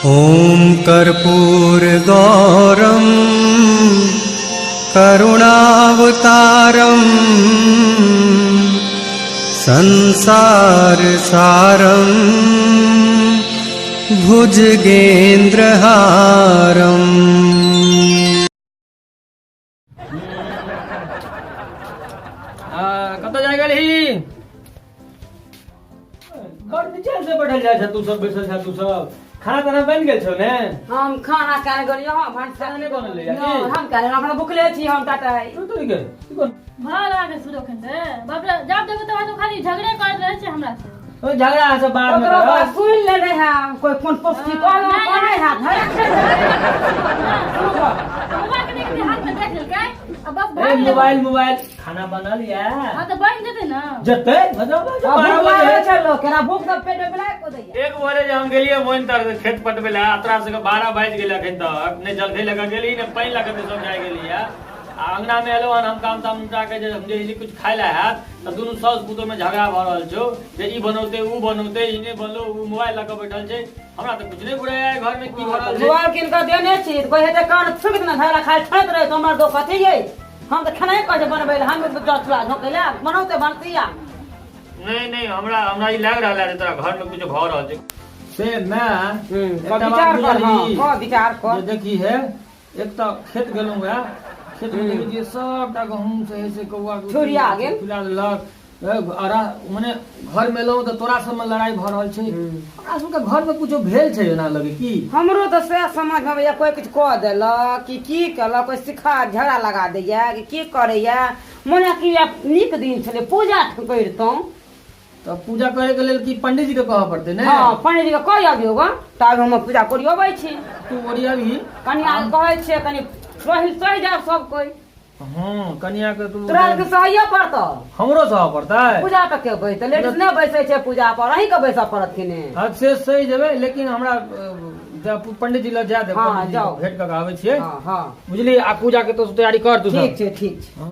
ॐ कर्पूरगौरं करुणावतारं संसारसारं भुजगेन्द्रहारम्। कतऽ जाइ गेलही? बड़ विचार से बैठल जाइ छ तू सब, बैसल छ तू सब। खाना ताना बनि गेल छौ ने? हम खाना खाने गेलियै हँ, भनसा खाना नहि बनलै या की? नहि, हम खाने अपना भुखले छी हम टाटा। तू तो गेल ई कोन? भऽ लागल शुरू एखन तऽ बाप रे, जब देखू तब खाली झगड़े करैत रहै छै हमरा से। ओ झगड़ा से बाद में ओकरो करब। बात सुनि लेने है कोई, कोन पोस्ती कहलहुँ कहने है धरा। मोबाइल के देख हाथ में देख लेलकै आ बस ए भऽ गेलै। मोबाइल मोबाइल, खाना बनल या? हाँ तऽ बनि जेतै ने। जतै मतलब आ 12 भूख बजे लागल छै लोक केना, भूख सब पेट में बिलाय को दैया। एक बोले जे हम गेलियै मोइन तर खेत पटबै लए, तोरा सबके 12 बाजि गेलै, अखन तक नहि जलखै लऽ कऽ गेली, नहि पानि लऽ कऽ तू सब जाइ गेली। आ अंगना में एलहुँ हन हम काम ताम निपटा के, जे हम जे कुछ खाय लए हैत तऽ दुनू साउस पुतोह में झगड़ा भऽ रहल छौ जे ई बनौते, ऊ बनौते, ई नहि बनलो, ऊ मोबाइल लऽ कऽ बैठल छै। हमरा तऽ कुछ नहि बुझाइया घर में की भऽ रहल छै। मोबाइल कीन कऽ देने छी तऽ कोइ हेतै कान फूकि देने, झगड़ा खाली ठोकि रहै। हमर दोख कथी यै? हम तऽ खेनाइ कहै छै बनबै लए, हम चूल्हा झोंकै लए बनौते बनतिया। नहीं नहीं, हमरा हमरा ई लागि रहल है जे तोरा घर में कुछ भऽ रहल छै से मैं एकटा बात विचार कर, हाँ, बुझलही? कह, विचार कर। जे देखी है, एक तऽ खेत गेलहुँ वएह खेत में देखै छियै सबटा गहूँम से है से कौआ के छुरिया गेल। फुला देलक। अरा मने घर में एलहुँ तऽ तोरा सबमे लड़ाई भऽ रहल छै। हमरा सबके घर में कुछो भेल छै एना लगे की? हमरो तऽ सएह समझ में अबैया, कोइ किछु कऽ देलक कि की केलक, कोइ सिखा झगड़ा लगा दैया कि की करैया। मोन कि आब नीक दिन छलै, पूजा करितहुँ। तऽ पूजा करे के लेल की पंडित जी के कहऽ पड़तै ने? हँ, पंडित जी के कहि अबियौ ग, तब हम पूजा करी अबै छी। तू ओरियाबही। कनिया के कहै छियै कनि सहि सहि जायब सब कोइ। हँ, कनिया के तू तोरा आरके सहिए पड़तौ। हमरो सहऽ पड़तै? पूजा तऽ के बैसतै? लेडीज नहि बैसै छै पूजा पर, अहीं के बैसऽ पड़त कि ने? हँ, से सही जेबै, लेकिन हमरा पंडित जी लग जा दे। हँ, पंडित जी जाउ। भेंट कऽ के आबै छियै। हँ हँ। बुझली? आ पूजा के तो तैयारी कर तू सब। ठीक छै, ठीक छै।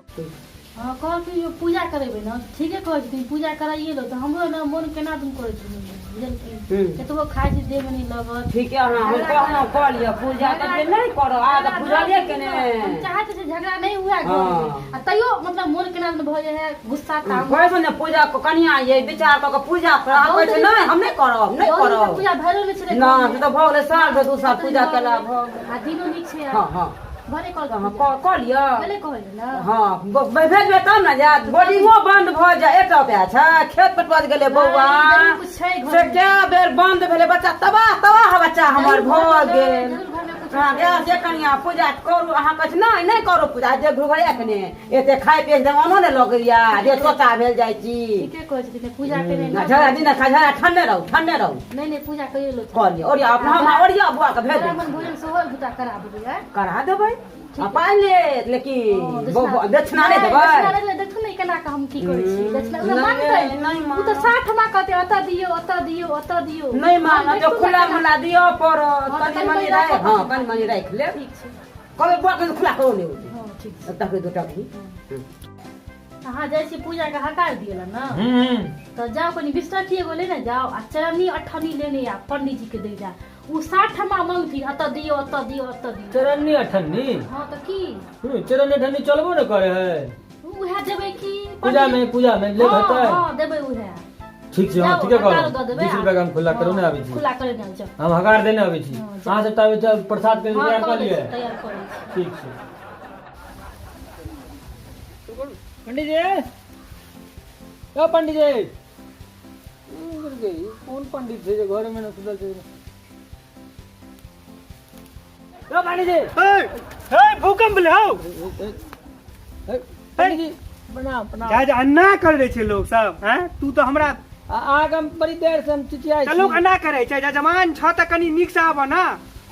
हँ, कहलखिन जे पूजा करेबै ने, ठीके कहै छथिन, पूजा कराइए लो। तऽ हमरो ने मोन केना दुन करै छै, बुझलखिन? कतबो खाइ छी, देहमे नहि लगत। ठीके, अहाँ हम कहलहुँ कऽ लिअ पूजा, तऽ नहि करब आ तऽ पूजलियै केने। हम चाहैत छी झगड़ा नहि हुए घरमे, आ तैयो मतलब मोन केना दुन भऽ जाइ है, गुस्सा तामस। कहै छै ने पूजा कनिया ये विचार कऽ के पूजा कर, आ कहै छै नहि, हम नहि करब, नहि बहुत दिन से करब। पूजा भेलो नहि छलै नहि घरमे। से तऽ भऽ गेलै साल भरि, 2 साल पूजा केला भऽ गेल। आ दिनो नीक छै। हँ हँ। भले कॉल हँ, कऽ लिअ। भले कहलियै ने। हँ, भेजबै तब ने जायत। बोर्डिंगो बंद भऽ जाय, एकटा उपाय छै, खेत पटबा गेलै बौआ। नहि, जरूर कुछ छै घरमे। से कए बेर बंद भेलै, बच्चा तबाह तबाह बच्चा हमर जरूर भऽ घरमे, गेल। जरूर घरमे कुछ हँ, छै। गैस जे कनिया पूजा करू, अहाँ कहै छी नहि, नहि करू पूजा, जे घुघरिया खने एते खाय पिए जमानो नहि लगैया जे तोता भेल जाइ छी। ठीके कहै छथिन, पूजा केने ना, झगड़ा दिन खा झगड़ा, ठंडे रहू, ठंडे रहू। नहि नहि, पूजा करियो लो। कऽ लिअ, ओरिया अपना, हम ओरिया बौआ के भेज दै ब्राह्मण छी। भोजन सेहो एक दूटा करा देबै आइ। करा देबै आ पाइ लेत, लेकिन दक्षिणा नहि देबै। दक्षिणा नहि देबै, देखू ने केना कऽ हम की करै छी। दक्षिणा ओ तऽ नहि, मांगतै। नहि ओ तऽ 60 मा कहतै, ओतऽ दियौ, ओतऽ दियौ, ओतऽ दियौ। नहि मानत देखू ने खुला केना। मुला दिअ पड़त। हँ, तऽ कनि कनि मनि मनि राखि, राखऽ हँ पड़त। कनि मनि राखि लेब। ठीक छै। कहबै बौआ के खुला करो ने। हँ, ठीक छै। तकरी दू टकरी। अहाँ जाइ छी पूजा के हकार दिए ला ने? हम्म। तऽ जाउ, कनि बिस्तर एगो लेने जाउ आ चरनी अठन्नी लेने आ पंडीजी के दै जा। ओ 60 मा मंगथिन, एतऽ दियौ, एतऽ दियौ, एतऽ दियौ। चरन्नी अठन्नी? हँ, तऽ की? चरन्नी अठन्नी चलबो ने करे है। उएह देबै की? पूजा में, पूजा में ले। हँ। हेतै। हँ, देबै उएह। ठीक छै, हँ। जाउ, ठीके हकार कहलहुँ। दऽ देबै। 20 रुपया के हम खुला करू ने आबै छी। खुला करे ने जाउ। हम हकार देने आबै छी। हँ, जाउ। अहाँ सब तऽ आबै प्रसाद के हँ, तैयार कऽ कऽ लै लिअ। छी, तैयार कऽ लै छी। ठीक छै। पंडित जी, ओ पंडित जी, ई कोन पंडित छै जे घरे में न सुतल छै? ओ पंडित जी। हे, भूकंप भेलै हौ। हे, पंडित जी, प्रणाम, प्रणाम। जा जा, अन्ना कर दै छै लोग सब हैं, तू तऽ हमरा अहाँके हम बड़ी देर से हम चिचियाइ तऽ छी। लोग अन्ना करै छै, जजमान छ तऽ कनि नीक से आबऽ ना।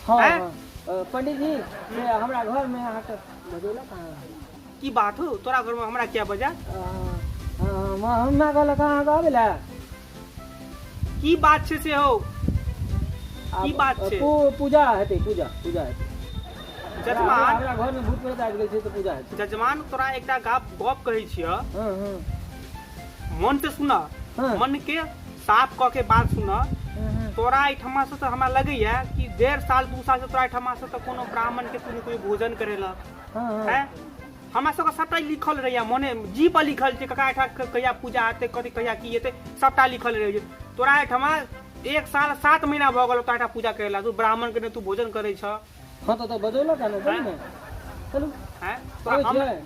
हँ। हैं? हँ। पंडित जी, से हमरा घर में अहाँके बजौलक अहाँ। की बात हो, तोरा घर में हमरा क्या बजा? हमरा कहलक अहाँके आबै लए। की बात छै से हो, की बात छै? पूजा हेतै, पूजा, पूजा हेतै। जजमान, हमरा घर में भूत प्रेत आबि गेल छै तऽ पूजा हेतै। जजमान, तोरा एकटा गप गप कहै छियह। हँ हँ। मन से सुन। हँ। मन के साफ कऽ के बात सुन। हँ, हँ। तोरा एहिठमा से तऽ हमरा लगैया कि 1.5 साल 2 साल से तोरा एहिठमा से तऽ कोनो ब्राह्मण के तू नहि कोई भोजन करेलक। हँ हँ। हैं, हमरा सबके सबटा लिखल रहैया, मने जी पर लिखल छै, ककरा एहिठाम कहिया पूजा हेतै, कथी कहिया की हेतै, सबटा लिखल रहै छै। तोरा एहिठमा 1 साल 7 महीना भऽ गेल तोरा एहिठाम पूजा करेला, तू ब्राह्मण के नहि तू भोजन करै छह। हँ, तऽ बजौलक ने, चलू ने, चलू। हैं? आबै हम छियै।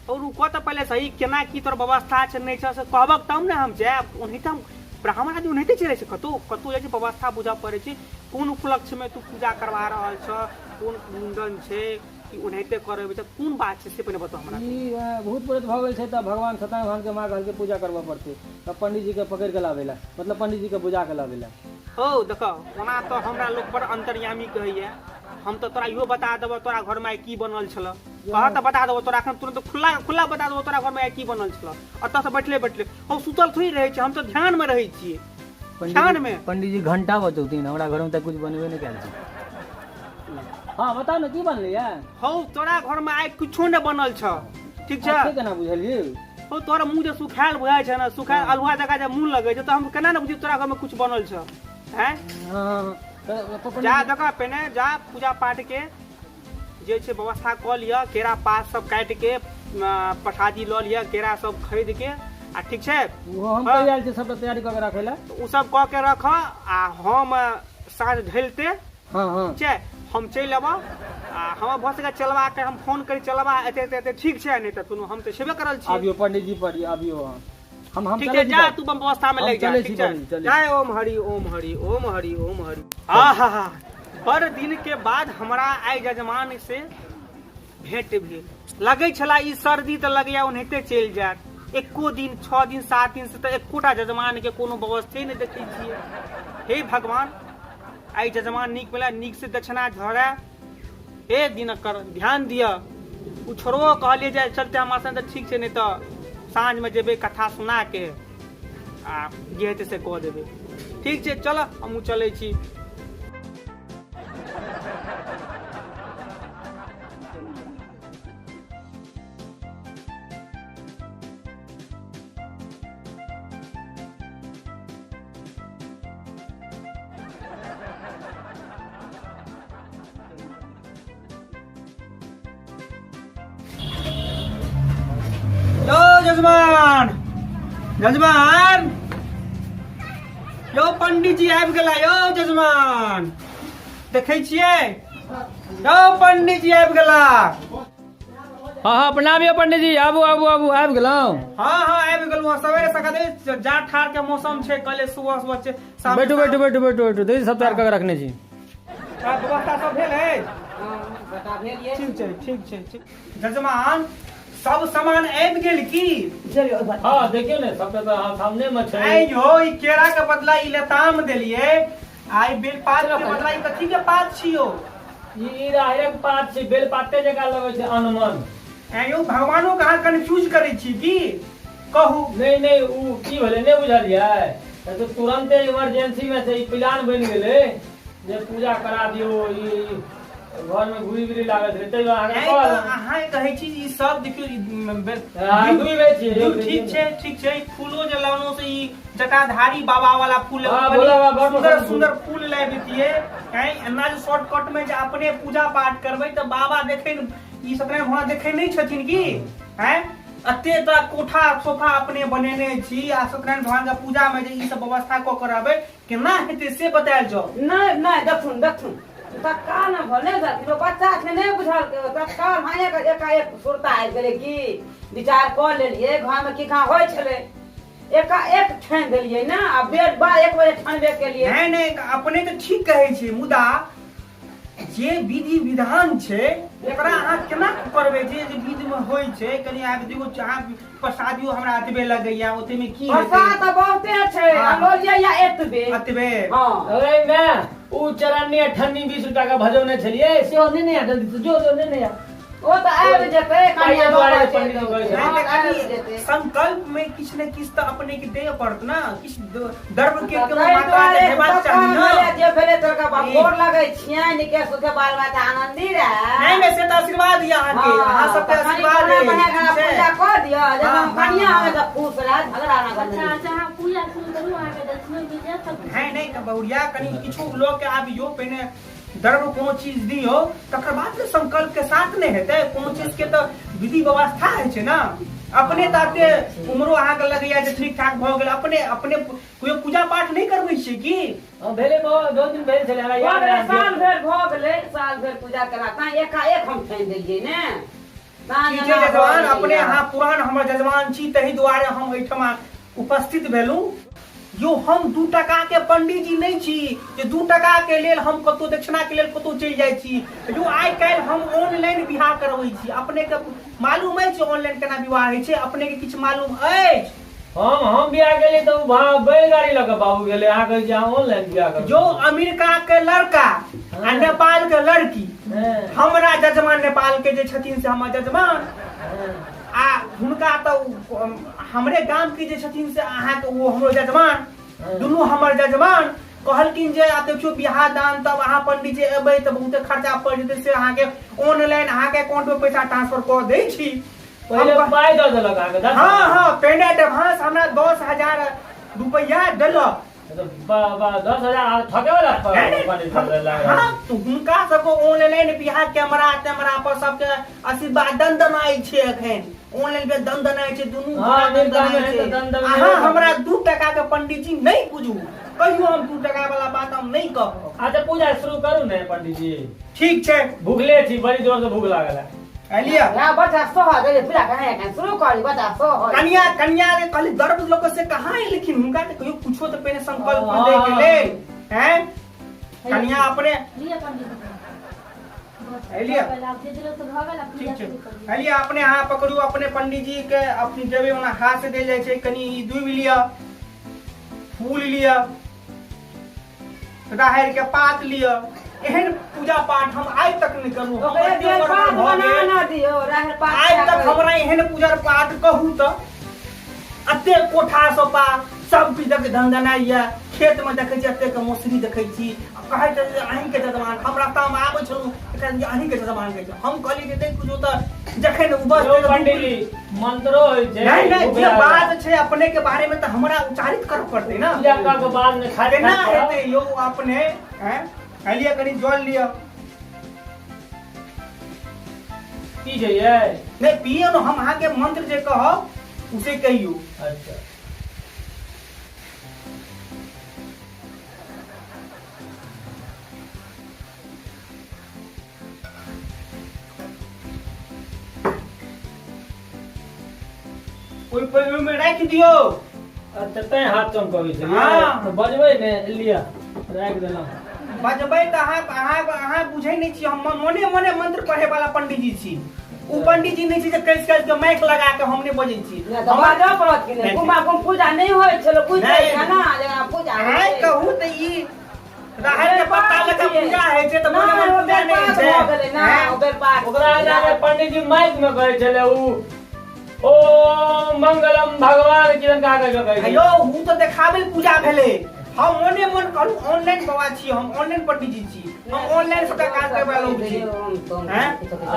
और रुकऽ तऽ पहिले सही, केना की तोर व्यवस्था छै नहि छै से कहबक तब ने हम जायब। ओनाहिते हम ब्राह्मण आदमी ओनाहिते चलि जाइ छै कतहु कतहु जाइ छै, व्यवस्था बुझऽ पड़ै छै, कोन उपलक्ष्यमे तू पूजा करवा रहल छह, कोन मुण्डन छै कि ओनाहिते करेबै छै, कोन बात छै से पहिने बताउ हमरा। ई भूत प्रेत भऽ गेल छै तऽ भगवान सत्यनारायण भगवान के माँ कहलकै पूजा करबऽ पड़तै, तऽ पंडीजी के पकड़ि के लाबै लए, मतलब पंडीजी के बुझा के लाबै लए। हौ देखऽ, ओना तऽ हमरा लोक बड़ अन्तर्यामी कहैया, हम तऽ तोरा इहो बता देबऽ तोरा घरमे आइ की बनल छलऽ, कह तऽ बता देबो तोरा एखन तुरंत खुला खुला बता देबो तोरा घरमे आइ की बनल छलऽ। एतऽ से बैठले बैठले हम सुतल थोड़ी रहै छी, हम तऽ ध्यानमे रहै छियै, ध्यानमे। पंडीजी घंटा बचौथिन, हमरा घरमे तऽ कुछ बनबे नहि कयल छै। हँ, बताउ ने की बनलैया? हौ, तोरा घरमे आइ किछो नहि बनल छ, ठीक छै? से केना बुझलियै? हौ, तोरा मुँह जे सुखायल बुझाइ छै ने, सुखायल अल्हुआ जकाँ जे मुँह लगै छै, तऽ हम केना ने बुझियौ तोरा घरमे कुछ बनल छ? हैं? हँ, तऽ पंडीजी- जा देखऽ, पहिने जा पूजा पाठ के जे छै व्यवस्था कऽ लिअ, केरा पात सब काटि के प्रसादी लऽ लिअ, केरा सब खरीद के आ ठीक छै। ओहो हम कहि आयल छी सबटा तैयारी कऽ के राखै लए। तऽ ओ सब कऽ के रख आ हम साँझ ढलिते हँ हँ ठीक छै, हम चलि अबऽ आ हमरा भऽ सकै चलबा के हम फोन करी, चलबा एते एते एते, ठीक छै? नहि तऽ कोनो हम तऽ छेबे करल छी। आबियो पंडीजी पर आबियो अहाँ, हम ठीक चलै छै, छी जा तब। तू व्यवस्था में हम लग जा। चलै छी ठीक छै। पंडीजी, चलै। जय ओम हरि ओम हरि ओम हरि ओम हरि। आहा हा, बड़ दिन के बाद हमरा आइ जजमान से भेंट भेल। लगै छला ई सर्दी तऽ लगैया ओनाहिते चलि जायत, एको दिन 6 दिन 7 दिन से तऽ एकोटा जजमान के कोनो व्यवस्थे नहि देखै छियै। हे भगवान, आइ जजमान नीक भेला, नीक से दक्षिणा झड़ै, हे दिनकर ध्यान दिअ। ओ छोड़बो कहलियै जे चलते हमरा संग तऽ ठीक छै, नहि तऽ साँझमे जेबै कथा सुना के आ जे हेतै से कऽ देबै। ठीक छै, चल हमहूँ चलै छी। यौ जजमान, जजमान यौ, पंडीजी आबि गेला यौ जजमान, देखै छियै यौ, पंडीजी आबि गेला। हँ हँ, प्रणाम यौ पंडीजी, आबू आबू आबू, आबि गेलहुँ? हँ हँ, आबि गेलहुँ। सवेरे सकाल जा ठार के मौसम छै, कहले सुबह सुबह छै शाम। बैठू बैठू बैठू बैठू बैठू, देखी सब तैयार कऽ के रखने छी। हाँ, व्यवस्था सब भेल है? बता भेल ये। ठीक छै, ठीक छै, ठीक। जजमान, सब सामान आबि गेल की? चलियौ ओहि बात। हँ, देखियौ ने, सबटा तऽ अहाँ सामने मे छै। आइ यो ई केरा के बदला ई लताम देलियै, आइ बेलपात के बदला ई कथी के पात छियो? ई राहड़क पात छै, बेलपाते जकाँ लगै छै अनमन। आइ यौ, भगवानो के अहाँ कन्फ्यूज करै छी की कहू? नहि नहि, ओ की भेलै नहि बुझलियै, तऽ तुरन्ते इमरजेंसी मे से ई प्लान बनि गेलै जे पूजा करा दियौ, ई घर में घुरी घुरी लागल छलै, ताहि दुआरे आइ अहाँके तऽ कहलहुँ। अहाँ कहै छी जे ई सब देखियौ ई हँ, दुइ बेर छियै, दुइ यौ, ठीक छै, ठीक छै। ई फूलो जे लानो से ई जटाधारी बाबा वाला फूल हँ, कनि भोला बाबा बड़ सुंदर पसन्द। सुंदर फूल लाबि दितियै। आँय, एना जे शॉर्टकट में जे अपने पूजा पाठ करबै तऽ बाबा देखै ई सत्यनारायण भगवान देखै नहि छथिन की? आँय, एते तऽ कोठा सोफा अपने बनेने छी आ सत्यनारायण भगवान के पूजा में जे ई सब व्यवस्था कऽ के रहबै, केना हेतै से बतायल जाउ। नहि नहि, देखथुन देखथुन, तत्काल ने भले देखियौ, बच्चा छै, नहि बुझलकै, तत्काल माये के एकाएक सुरता आबि गेलै कि विचार कऽ लेलियै, घरमे की कहाँ होइ छलै, एकाएक ठानि देलियै ने, आ बेर बा 1 बजे ठानबे केलियै। नहि नहि, अपने तऽ ठीक कहै छी, मुदा जे विधि विधान छै ओकरा अहाँ केना करबै? जे जे विधि मे होइ छै, कनि आब देखो, अहाँ प्रसादियो हमरा एतबे लगैया, ओते मे की हेतै? प्रसाद तऽ बहुते छै। हँ। आ लऽ लिअ या एतबे। एतबे। हँ। अरे मैं उ चरन्नी अठन्नी 20 रुपया का भजौने छलियै, सेहो नहि नहि, जल्दी से जो जो, नहि नहि। ओ तऽ आबि जेतै पाइये कनिया दुआरे लऽ कऽ पंडित चलि कहै छै। जेतै। नहि तऽ हँ, आबि कनि जेतै। संकल्प में किछु ने किछु तऽ अपने के देय पड़त ना, किछु दर्भ के तऽ कोनो ताहि मात्रा दुआरे तऽ हेबाक तऽ चाही कम ना। भेलै, जे भेलै तोरा बाप ई। गोर लगै छियनि, नीके सुखे बाल बच्चा आनन्दी रहए। नहि नहि, से तऽ आशीर्वाद यऽ अहाँके, अहाँ सबके तऽ कनि आशीर्वाद कोना अछि, बना कऽ ठीक छै? पूजा कऽ दिअ, जब हँ, हम कनिया हँ, हमे तऽ खुश रहए, झगड़ा ना अच्छा करतै। अच्छा, अहाँ पूजा शुरू करू, अहाँके दक्षिणो मिल जायत सब किछु। नहि नहि, तऽ बहुरिया कनि किछु लऽ के आबियौ, पहिने दर्भ कोनो चीज दियौ तकर बाद ने संकल्प के साथ नहि हेतै। कोनो चीज के तऽ विधि व्यवस्था होइ छै ने। अपने तऽ एते उमरो अहाँके लगैया जे ठीक ठाक भऽ गेल, अपने अपने कोइ पूजा पाठ नहि करबै छियै की? हँ, भेलै बहुत बहुत दिन भेल छलै हमरा भऽ याद गेलै आबि साल गेल। भरि भऽ गेलै, साल भरि पूजा केला ताँ एकाएक हम ठानि देलियै ने। ताँ ठीक एना छै भऽ जजमान, गेलै। अपने अहाँ पुरान हमर जजमान छी, ताहि दुआरे हम एहिठमा उपस्थित भेलहुँ। यो हम 2 टका के पंडीजी नहीं छी जे 2 टका के लेल हम कतौ दक्षिणा के लेल कतौ चलि जाइ छी। यो आइ काल्हि हम ऑनलाइन बियाह करबै छी। अपने के मालूम अछि ऑनलाइन केना विवाह होइ छै? अपने के किछु मालूम अछि? हम बियाह गेली तऽ उ बैलगाड़ी लऽ कऽ बाबू गेलै, अहाँ कहै छी अहाँ ऑनलाइन बियाह करू। जो अमेरिका के लड़का आ नेपाल के लड़की, हमरा जजमान नेपाल के जे छथिन से हमर जजमान, आ हुनका तऽ हमरे गाम के जे छथिन से अहाँके ओ हमरो जजमान, दुनू हमर जजमान कहलखिन जे आब देखियौ बियाह दान तब अहाँ पंडित जी एबै तऽ बहुते खर्चा पड़ि जेतै, से अहाँके ऑनलाइन अहाँके अकाउंट में पैसा ट्रांसफर कऽ दै छी। पहिले पाइ दऽ देलक अहाँके? 10? हँ हँ, पहिने एडवांस हमरा 10,000 रुपैआ देलक। 10,000 ठके वाला पंडित सब? हाँ, तो हुनका सबके ऑनलाइन बियाह कैमरा तेमरा पर सबके आशीर्वाद दनदनाइ छै। एखन ऑनलाइन पे दनदनाइ छै दुनू हाँ, गोटा दनदनाइ मिलता छै। में तऽ दनदनाइ अहाँ छै। हमरा 2 टका के पंडित जी नहीं बुझू, कहियो हम 2 टका वाला बात हम नहीं कहब। अच्छा पूजा शुरू करू ने पंडित जी। ठीक छै। भूखले छी, बड़ी जोर से भूख लागल है। लिअ। या बच्चा सोह दे, पूजा कहाँ एखन शुरू करी, बच्चा सोह। कनिया कनिया के कहली दर्द लोग से कहाँ एलखिन, हुनका तऽ कहियो कुछो तऽ पहिने संकल्प दै के लेल हैं कनिया अपने लिअ पंडित जी। बस, लिअ। भऽ गेल, आब जे देलक तऽ भऽ गेल, आब ठीक पूजा छै शुरू करियौ। लिअ अपने अहाँ पकड़ू, अपने पंडित जी के अपने देबै, ओना हाथ से देल जाइ छै। कनि ई दूबि लिअ, फूल लिअ, राहरि के पात लिअ। एहन पूजा पाठ हम आइ तक नहि करू। ओकरे बेलपात बना न दियौ, राहरि पात। आइ तक हमरा एहन पूजा पाठ कहू तऽ एते कोठा सोपा सब किछु देख धनधनाइया, खेत में देखै छी एते के मौसरी देखै छी, आ कहै छै जे अहींके जजमान। हम रास्ता में आबै छलहुँ तऽ अहींके जजमान कहै छै। हम कहलियै जे नहि कुछो तऽ जखन यौ पंडित जी, मंत्रो होइ छै। नहीं नहीं, भूख जे लागल। बात छै अपने के बारे में तऽ हमरा उच्चारित करऽ पड़तै ना। पूजा कऽ के बाद में खाइत केना खाइत करब। हेतै यौ अपने हैं? लिअ कनि जल लिअ। की छै यै? नहीं पियौ ने, हम अहाँके मंत्र जे कहब उसे कहियौ। अच्छा ओहि पर ओहिमे राखि दियौ। अच्छा तैं हाथ चमकबै छै। हाँ। तऽ बजबै ने, लिअ राखि देलहुँ। बजबै तऽ अहाँ अहाँ अहाँ बुझै नहि छी, हम मने मने मंत्र पढ़े वाला पंडीजी छी। ओ पंडीजी नहि छी जे कसि कसि के माइक लगा के हम नहि बजै छी। नहि तऽ बाजऽ पड़त कि नहि? गुमा गुम पूजा नहि होइ छलै, बुझै नहि। छै ना जेना पूजा होइ अहाँ छै। कहू तऽ ई राहरि के पत्ता लऽ कऽ पूजा होइ छै तऽ मने नहि, मन ओ पूजा नहि होइ बेलपात छै। भऽ गेलै ना, हैं? ओ बेलपात। ओकरा आगाँ पंडित जी माइक में कहै छलै उ ओम मंगलम भगवान किरण का कहै छलै। यौ उ तऽ देखाबै लए पूजा भेलै, हम मने मन कहलहुँ ऑनलाइन बाबा छी, हम ऑनलाइन पंडीजी छी, हम ऑनलाइन सबटा काज करबै वाला लोक छी। हैं?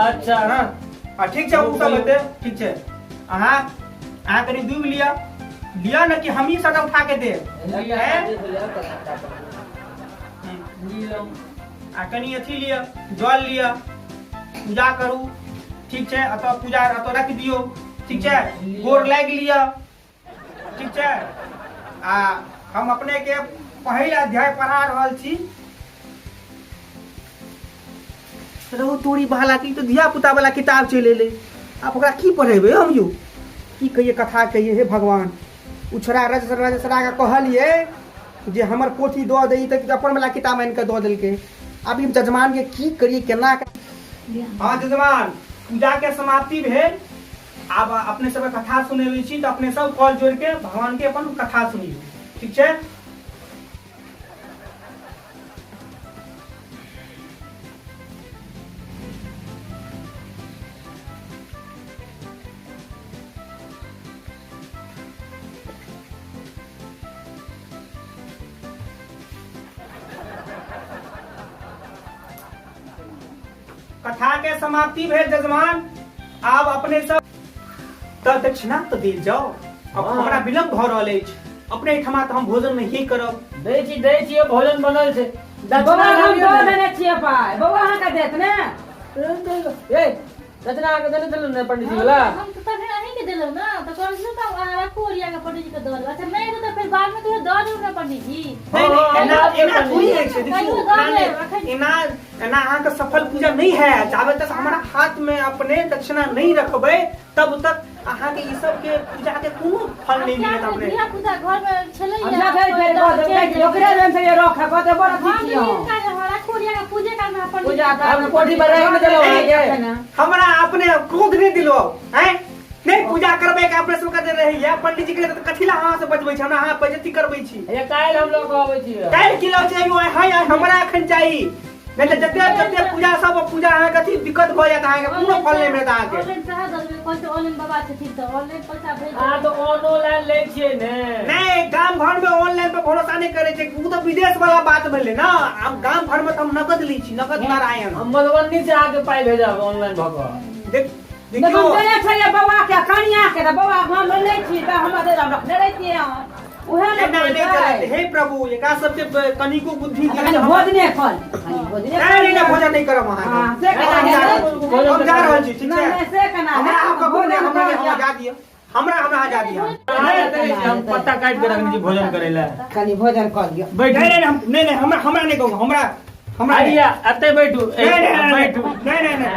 अच्छा। हाँ आ ठीक छै, ओ सब हेतै, ठीक छै। अहाँ अहाँ कनि डूबि लिअ, लिअ ने कि हमही सबटा उठा के देब? हैं? आ कनि अथी लिअ, जल लिअ, पूजा करू। ठीक छै, एतऽ पूजा एतऽ राखि दियौ। ठीक छै, गोर लागि लिअ। ठीक छै, आ हम अपने के पहिल अध्याय पढ़ा रहल छी। रहू तोरी बहाला की तऽ धिया पुता वाला किताब चलि एलै, आब ओकरा की पढ़ेबै हम यौ? की कहियै, कथा कहियै? हे भगवान, ओ छोड़ा रज रजसरा के कहलियै जे हमर पोथी दऽ दे, तऽ अपन वाला किताब आनि कऽ दऽ देलकै। आब ई जजमान के की करियै, केना? हँ जजमान, पूजा के समाप्ति भेल। आब अपने सबके कथा सुनेबै छी, तऽ अपने सब कॉल जोड़ि के भगवान के अपन कथा सुनियौ। ठीक छै। कथा के समाप्ति भेल जजमान। आब अपने सब तऽ दक्षिणा तऽ देल जाओ। अब हमरा विलम्ब भऽ रहल अछि, अपने एहिठमा तऽ हम भोजन नहिए करब। दै छी दै छी, भोजन बनल छै। बौआ हम दऽ देने छियै पाइ, बौआ अहाँके देत ने? ए दक्षिणा अहाँके देने छलहुँ ने पंडीजी वाला? हम तऽ तखन अहींके देलहुँ ने, तऽ कहलहुँ तऽ अहाँ राखू ओरिया कऽ पंडीजी के दऽ देब। अच्छा नहि हेतै तऽ फेर बादमे कहियो दऽ देब ने पंडीजी। नहि नहि, एना एना थोड़ी होइ छै। देखियौ कहियो दऽ एना देब अखन। एना एना अहाँके सफल पूजा नहि हैत जाबे तक हमरा हाथ में अपने दक्षिणा नहीं रखबै तब तक अहाँके ई सब के पूजा के कोनो फल नहीं मिलत अपने। धिया पुता घर में छलै। हम जखन फेर कऽ देब, कहै छी, ओकरे देन से रखै, कहतै बड़ अथी हम छियै हम। राखू ओरिया कऽ पूजे काल में पंडीजी। पूजा काल हम कोठी पर राखि देलहुँ अहाँके। हमरा अपने क्रोध नहीं दिलो हैं, नहीं पूजा करबै के अपने सबके जे रहैया पंडीजी के तऽ कथी ला अहाँ से बजबै छी, हमरा अहाँ बेइज्जती करबै छी। हे काल्हि हम लऽ कऽ अबै छी। काल्हि की लऽ छै हाय हाय, हमरा एखन चाही, नहीं तऽ जते जते पूजा सब पूजा अहाँके अथी दिक्कत भऽ जायत, अहाँके कोनो फल नहीं मिलत अहाँके। ऑनलाइन सएह दऽ देबै, कहै छै ऑनलाइन बाबा छथिन तऽ ऑनलाइन पैसा भेज अहाँ देबै। तऽ ऑनलाइन लै छियै ने? नहीं, गाम घर में ऑनलाइन पे भरोसा नहीं करे छै, उ तऽ विदेश वाला बात भेलै ना। आब गाम घर में तऽ हम नगद लै छी, नगद नारायण। हम मधुबनी से आके पाइ भेजब ऑनलाइन भऽ कऽ। देख देखियौ देखियौ देने छलियै बौआ के कनिया के, तऽ बौआ हम लै छी तऽ हमरा दे, हम रखने रहितियै हम उएह ने। एना नहीं चलत हे प्रभु, एकरा सबके कनिको बुद्धि दिअ। कनि भोजने कऽ ली, कनि भोजने नहीं नहीं नहीं, भोजन नहीं करब अहाँ। हाँ, से केना हेतै? हम जा रहल छी, ठीक नहि छै? नहि, से केना हमरा हेतै? अहाँ ककरो नहि, भोजन हमरा कऽ हमरा जा दिअ, हमरा हमरा जा दिअ। हम पत्ता काटि के रखने छी भोजन करै लए। कनि भोजन कऽ लिअ। बैठू। नहीं नहीं हम नहीं नहीं, हमरा हमरा नहीं कहू, हमरा हमरा नहीं। आइया एतै बैठू। नहीं नहीं नहीं, बैठू। नहीं नहीं नहीं,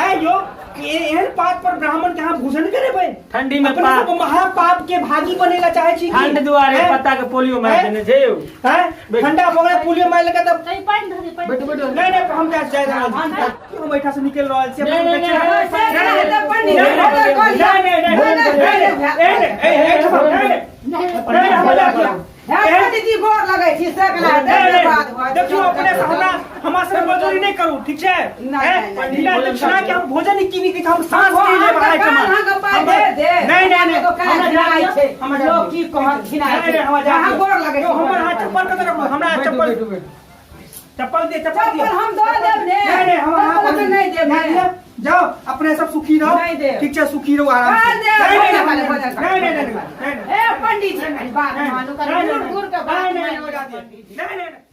ए यो एहन पात पर ब्राह्मण के अहाँ भोजन करेबै? ठंडी में अपने पाप सब महापाप के भागी बनेला चाहे छी की? ठंड दुआरे हैं? पत्ता के पोलियो मारि हैं? देने छै यौ। हैं? ठंडा भऽ गेलै पोलियो मारि लेलकै तऽ। कनि पानि धऽ दे, पानि। बैठू बैठू। नहीं नहीं, हम जा जा रहल छी, हम एहिठाम से निकलि रहल छी। नहीं, नहीं, नहीं, नहीं से केना हेतै पंडीजी? भोजन कऽ लिअ। नहीं नहीं नहीं नहीं नहीं, नहीं नहीं, हमरा जा दिअ। हे पंडीजी गोर लगै छी, से केना हेतै? नहीं, नहीं, बात भऽ देखियौ अपने से हमरा हमरा से मजदूरी नहीं करू, ठीक छै? नहीं, हैं? नहीं, नहीं। बिना दक्षिणा के हम भोजन नहीं कीनी, हम सांस नहीं लेब अहाँके अहाँके। अहाँके पाइ दे दे। नहीं नहीं नहीं, तो काहे हमरा जा घिनाइ दिअ, छै? हमरा जा लोक दिअ। की कहत, घिनाइ नहीं, छै। नहीं, हमरा जा अहाँ दिअ। गोर लगै यौ, छी। हमर हाथ चप्पल कतऽ रखलहुँ? हमरा बैठू चप्पल बैठू बैठू। चप्पल दे, चप्पल दिअ। चप्पल हम दऽ देब ने। नहीं नहीं, हम अहाँ चप्पल तऽ नहि देब ने। दिअ। जाओ अपने सब सुखी रहो। नहीं देब। ठीक छै, सुखी रहो आराम से। काल देब, नहीं नहीं भोजन नहीं, भोजन नहीं नहीं नहीं नहीं नहीं ए पंडीजी कनि बात नहीं, मानू, कनि नहीं, घूर नहीं, घूर के बात नहीं, नहीं, मानू। नहीं, नहीं, नहीं।